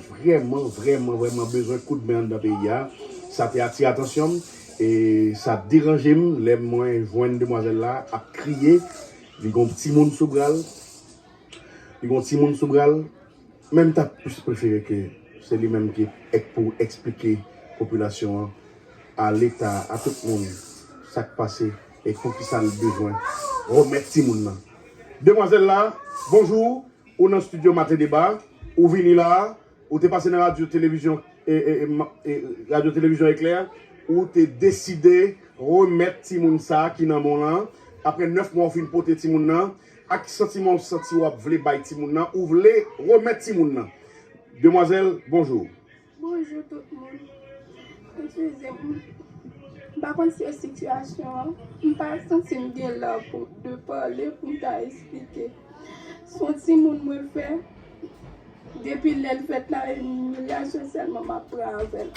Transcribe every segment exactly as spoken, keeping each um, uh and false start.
vrèman, vrèman, vrèman bezwen kout men anndan peyi a. Sa te atire atansyon m, e sa deranje m lè mwen jwenn demwazèl la ap kriye. Li gon timoun sou bra l. Li gon timoun sou bra l. Men m ta plis prefere ke se li menm ki ek pou eksplike popilasyon an, a Leta, a tout moun, sa k pase e poukisa l bezwen remèt timoun nan. Demwazèl la, bonjou, ou nan estidyo Maten Deba, ou vini la, ou te pase nan radyo televizyon, e, e, e, ma- e, radyo televizyon Eklè, ou te deside remèt timoun sa a ki nan men w lan, apre nèf mwa ou fin pote timoun nan, ak santiman ou santi w ap vle bay timoun nan, ou vle remèt timoun nan. Demwazèl, bonjou. Bonjou tout moun. Eskize m. M pa konn si e sitiyasyon an. M pa santi m gen la pou de pale, pou m ta esplike. Se yon timoun mwen fè. Depi lè l fèt la, imilyasyon sèlman m ap pran avè l.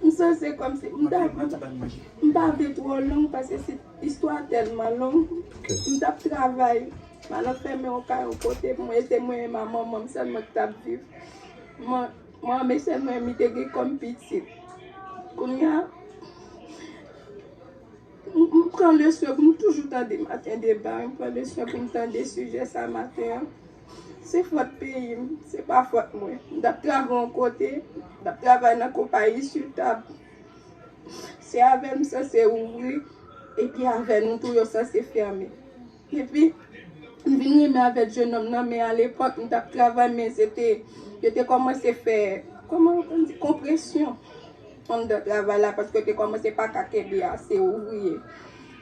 M sanse kòmsi m ta, m pa vle twò long paske se istwa tèlman long. M t ap travay, m al anfèmen yon kay yon kote pou mwen, e se mwen menm ak manman m sèlman ki t ap viv. Mwen, mwen menm sèlman li te gen kòm pitit. Kounye a, m, m pran le swen pou m toujou tande Maten Deba, m pran le swen pou m tande sijè sa maten an. Se fòt peyi m, se pa fòt mwen. M t ap travay yon kote, m t ap travay nan konpayi Sutab. Se avè l m sanse ouvri, epi avè nou tou yo sanse fèmen. Epi, m vin renmen avèk jennonm nan, men alepòk, m t ap travay, men se te, yo te kòmanse fè, kòman yo konn di, konpresyon anndan travay la, paske yo te kòmanse pa ka kenbe ase ouvriye.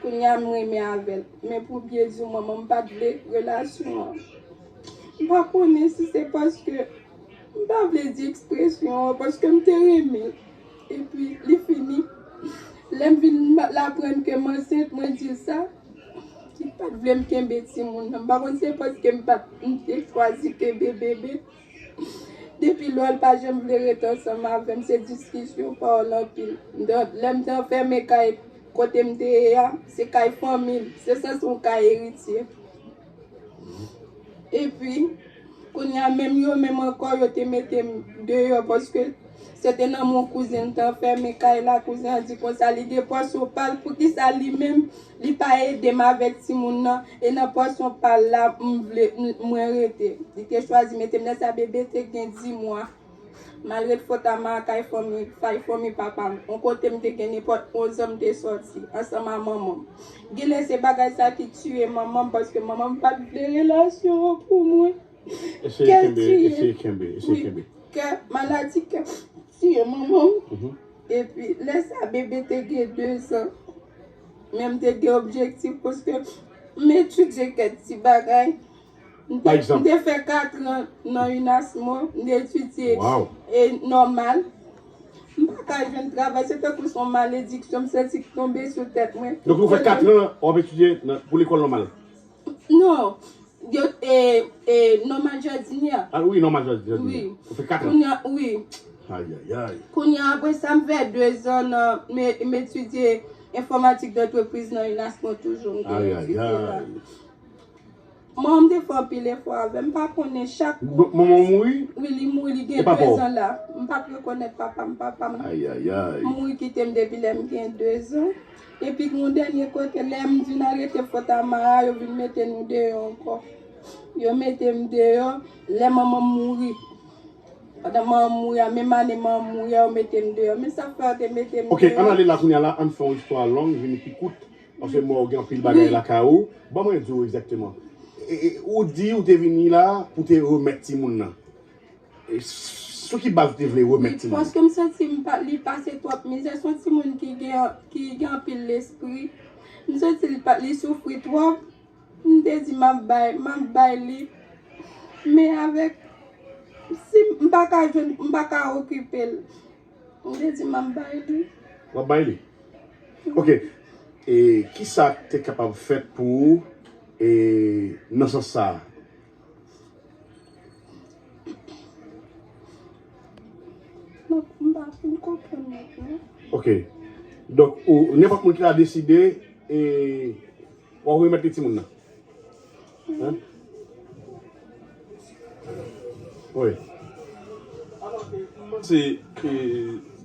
Kounye a, m renmen avè l. Men pou byen di w, manman m pa t vle relasyon an. M pa konnen si se paske m pa vle di ekspresyon an, paske m te renmen l. Epi, li fini. Lè m vin ma- l aprann ke m ansent, mwen di l sa. Li pa t vle m kenbe timoun nan. M pa konn se paske m pa t, m te chwazi kenbe bebe. Depi lò, l pa janm vle ret ansanm avè m. Se diskisyon, pawòl anpil. Donk, lè m te anfèmen kay kote m te ye a, se kay fanmi l. Se sanse yon kay eritye. Epi, kounye a, menm yo menm ankò, yo te mete m deyò paske se te nan men yon kouzen m te anfèmen kay la. Kouzen an di konsa, li gen pòsyon pa l, poukisa li menm, li pa ede m avèk timoun nan, e nan pòsyon pa l la, m vle, m- mwen rete. Li te chwazi mete m nan sa, bebe te gen dis mwa. M al ret Fòtama kay fanmi, kay fanmi papa m. Yon kote m te gen nenpòt onz an m te sòti, ansanm a manman m. Genlè se bagay sa ki tiye manman m, paske manman m pa t vle relasyon an pou mwen. Eseye kenbe, eseye kenbe, eseye kenbe. Kè, maladi kè tiye manman m. Epi, lè sa, bebe te gen de zan. Men m te gen objektif, paske m etidye kèk ti bagay. M te, m te fè katran nan UNASMO, m te etidye e nòmal. M pa ka jwenn travay, se tankou se yon malediksyon m santi k tonbe sou tèt mwen. Donk, ou fè katran w ap etidye nan, pou lekòl nòmal? Non, yo, e, e, nòmal jadinyè. Ah wi, nòmal jadinyè. Wi. Ou fè katran. Kounye a, wi. Ayayay. Kounye a, apre sa, m fè dezan nan, m, m etidye enfòmatik dantrepriz nan UNASMO toujou, m te etidye la. Manman m te fè anpil efò avè m, m pa konnen chak kou. Manman w mouri? Wi, li mouri, li gen dezan la. M pa t rekonèt papa m, papa m mouri kite m depi lè m gen dezan. Epi gen yon dènye kote, lè m vin al rete Fòtama a, yo vin mete nou deyò ankò. Yo mete m deyò, lè manman m mouri. Pandan manman m mouri a, menm ane manman m mouri a, yo mete m deyò. Men sa k fè yo te mete m deyò. Ok, ann ale la kounye a la, ann fè yon istwa long, vini pi kout. Paske mwen wè w gen anpil bagay lakay ou. Ban mwen di w egzakteman. E, e, ou di ou te vini la pou te remèt timoun nan. E, sou ki baz ou te vle remèt timoun nan? Paske m santi m pa, li pase twòp mizè. Se yon timoun ki gen, ki gen anpil lespri. M santi li pa, li soufri twòp. M te di m ap bay, m ap bay li. Men avèk, si m pa ka jwenn, m pa ka okipe l. M te di m ap bay li. W ap bay li? Ok. E kisa k te kapab fèt pou ou, e, nan sans sa a? Donk, m pa fin konprann nèt, non. Ok. Donk, ou, nenpòt moun ki ta deside, e, w ap remèt li timoun nan? Hein? Wi. Se, e,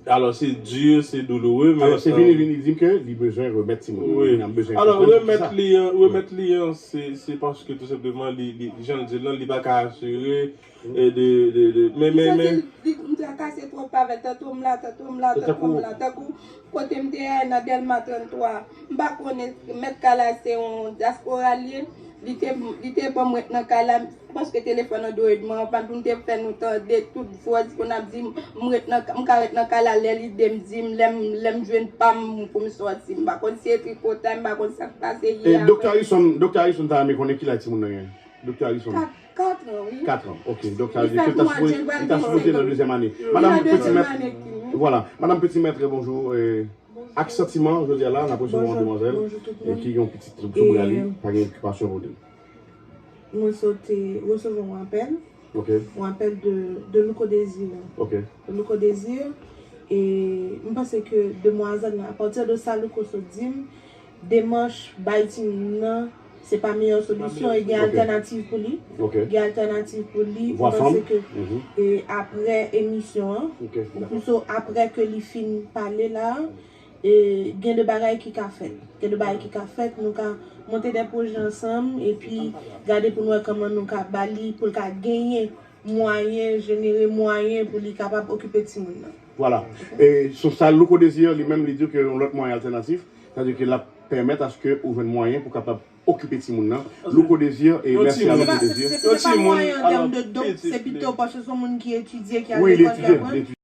alò, se di, se douloure, men, Alò, se vini, vini di m ke li bezwen remèt timoun nan. Wi. Li bezwen Alò, konprann remèt kisa. Li an, remèt li an, se, se paske tou senpleman, li, li, jan l di l lan, li pa ka asire, e, de, de, de, men, men, men, Li, li, m trakase twòp avè l, tanto m la, tanto m la, tanto m la, tankou kote m te ye nan Dèlma trannntwa. M pa konnen mèt kay la se yon dyaspora li ye. Li te, li te ban m ret nan kay la, paske telefòn Android mwen an pa t, m te fè nou tande tout vwòz pou n ap di m, m ret nan, m ka ret nan kay la lè lide m di m, lè m, lè m jwenn pa m pou m sòti. M pa konn si se tripotay, m pa konn sa k pase E yè. Doktè Harrison, Doktè Harrison ta renmen konnen ki laj timoun nan gen. Doktè Harrison. Kat, kat an, wi. Kat an. Ok. Doktè Li Harrison, fè li ta pou mwa sipoze, jen, pral li ta gen sipoze senk nan an. Dezyèm ane. Li Madanm nan Petit dezyèm Mèt, ane ki, wi. Vwala. Madanm Petit Mèt, trè bonjou. E, ak santiman, jodi a la, n ap resevwa yon demwazèl Bonjou tout e moun. Ki gen yon pitit sou bra li, E, pa gen okipasyon pou li. Mwen sot, e, resevwa yon apèl. Ok. Yon apèl de, de Louko Désir. Ok. Louko Désir. E m panse ke demwazèl lan, apati de sa Louko sot di m, demach bay timoun nan, se pa meyè solisyon, e gen altènativ pou li. Ok. Gen altènativ pou li. M Vwa fanm. Panse ke, e, apre emisyon an, Ok. ou pito apre ke li fin pale la, e, gen de bagay ki ka fèt. Gen de bagay ki ka fèt, nou ka monte de pwojè ansanm, epi gade pou n wè kòman nou ka ba li, pou l ka genyen mwayen, jenere mwayen pou li kapab okipe timoun nan. Vwala. E sou sa, Louko Désir, li menm, li di ke yon lòt mwayen altènatif, sètadi ke l ap pèmèt aske ou jwenn mwayen pou kapab okipe timoun nan. Louko Désir, e mèsi a Se Louko pa, se, Désir. se, se pa mwayen an tèm de don, se pito paske se yon moun ki etidye, ki al Wi, li lekòl, ki etidye, aprann. Li etidye.